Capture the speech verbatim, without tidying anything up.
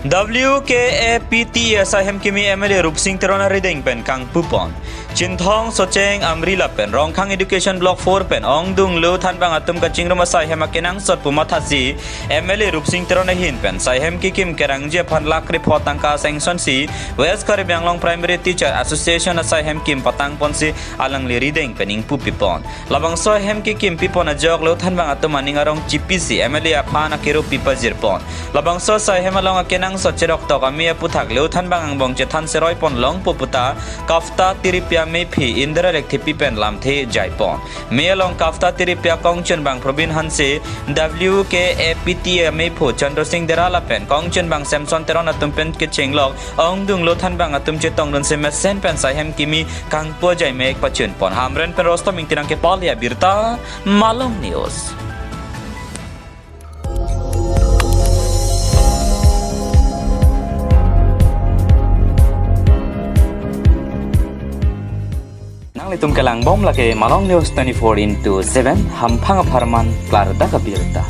W K A P T A asai hem kimi M L A Rupsing Teron arideng pen kangpupon. Chinthong, Socheng, Amri lapen Rongkhang Education Block four pen ongdung lo thanbang atum kachingrum asai hem akenangsot pu mathasi M L A Rupsing Teron ahin pen sai hem kikim kerangji aphan lakh krepho tangka sanction si West Karbi Anglong Primary Teacher Association asai hem kim patangponsi alangli rideng pen ingpu pipon. Labangso hem kikim pipon ajok lo thanbang atum aning arong chipisi M L A aphan akero pipajirpon. Labangso sai hem along akenangsot cheroktok amei aputhak lo thanbang angbong chethan seroipon longpo puta Kafta Tiripia meiphi Indra Lekthepi pen lamthe jaipon. Mei along Kafta Tiripia kongchunbang Probin Hanse, W K A P T A meiphu Chandra Singh Dera lapen kongchunbang Samson Teron atum pen kechenglok ongdung lo thanbang atum chetongdunsi mesen pen sai hem kimi kangpu ajai mek pachunpon. Hamren pen Rostom Ingti nangkepale abirta, Malong News. Nanglitum kelangbom lake Malong News twenty-four into seven, hamphang apharman klardak abirta.